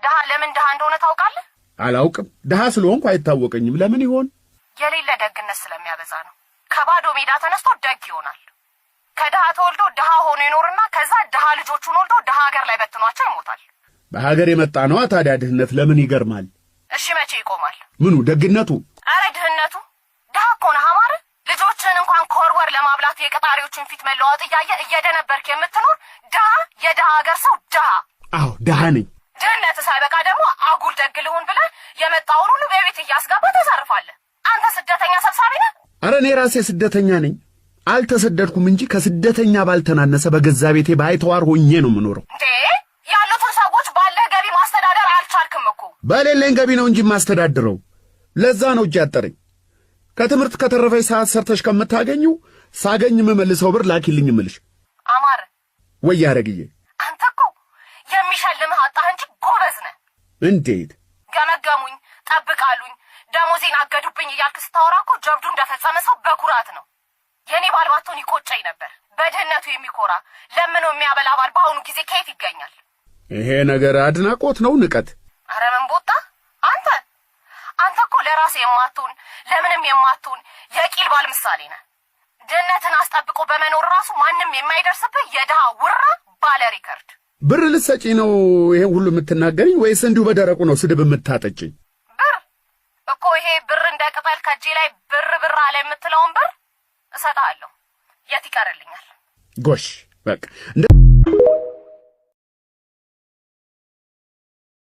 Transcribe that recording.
ድሃ ለምን ድሃ እንደሆነ ታውቃለህ? አላውቅም። ድሃ ስለሆንኩ አይታወቀኝም። ለምን ይሆን? የሌለ ደግነት ስለሚያበዛ ነው። ከባዶ ሜዳ ተነስቶ ደግ ይሆናል። ከድሃ ተወልዶ ድሃ ሆኖ ይኖርና ከዛ ድሃ ልጆቹን ወልዶ ድሃ ሀገር ላይ በትኗቸው ይሞታል። በሀገር የመጣ ነዋ። ታዲያ ድህነት ለምን ይገርማል? እሺ መቼ ይቆማል? ምኑ ደግነቱ? አረ ድህነቱ! ድሃ እኮ ነህ አማረ። ልጆችህን እንኳን ከወርወር ለማብላት የቀጣሪዎችን ፊት መለዋወጥ እያየ እየደነበርክ የምትኖር ድሃ፣ የድሃ ሀገር ሰው ድሃ። አዎ ድሃ ነኝ። ድህነት ሳይበቃ ደግሞ አጉል ደግ ልሁን ብለህ የመጣውን ሁሉ በቤት እያስገባ ተዘርፋለህ። አንተ ስደተኛ ሰብሳቢ ነህ። አረ እኔ ራሴ ስደተኛ ነኝ። አልተሰደድኩም እንጂ ከስደተኛ ባልተናነሰ በገዛ ቤቴ ባይተዋር ሆኜ ነው የምኖረው። እንዴ ያሉትን ሰዎች ባለህ ገቢ ማስተዳደር አልቻልክም እኮ። በሌለኝ ገቢ ነው እንጂ የማስተዳድረው። ለዛ ነው እጅ ያጠረኝ። ከትምህርት ከተረፈኝ ሰዓት ሰርተሽ ከምታገኙ ሳገኝ የምመልሰው ብር ላኪልኝ እምልሽ። አማረ ወይ ያረግዬ፣ አንተ እኮ የሚሸልምህ አጣህ እንጂ ጎበዝ ነህ። እንዴት ገመገሙኝ፣ ጠብቃሉኝ፣ ደሞዜን አገዱብኝ እያልክ ስታወራ እኮ ጀብዱ እንደፈጸመ ሰው በኩራት ነው። የእኔ ባል ባትሆን ይቆጨኝ ነበር። በድህነቱ የሚኮራ ለምኖ የሚያበላ ባል በአሁኑ ጊዜ ከየት ይገኛል? ይሄ ነገር አድናቆት ነው ንቀት? አረ ምን ቦጣ አንተ አንተ እኮ ለራስህ የማትሆን ለምንም የማትሆን የቂል ባል ምሳሌ ነህ። ድህነትን አስጠብቆ በመኖር ራሱ ማንም የማይደርስብህ የድሃ ውራ ባለ ሪከርድ። ብር ልትሰጪ ነው ይሄን ሁሉ የምትናገሪኝ ወይስ እንዲሁ በደረቁ ነው ስድብ የምታጠጭኝ? ብር እኮ ይሄ ብር እንደ ቅጠል ከእጄ ላይ ብር ብር አለ የምትለውን ብር እሰጥሃለሁ። የት ይቀርልኛል? ጎሽ በቃ እንደ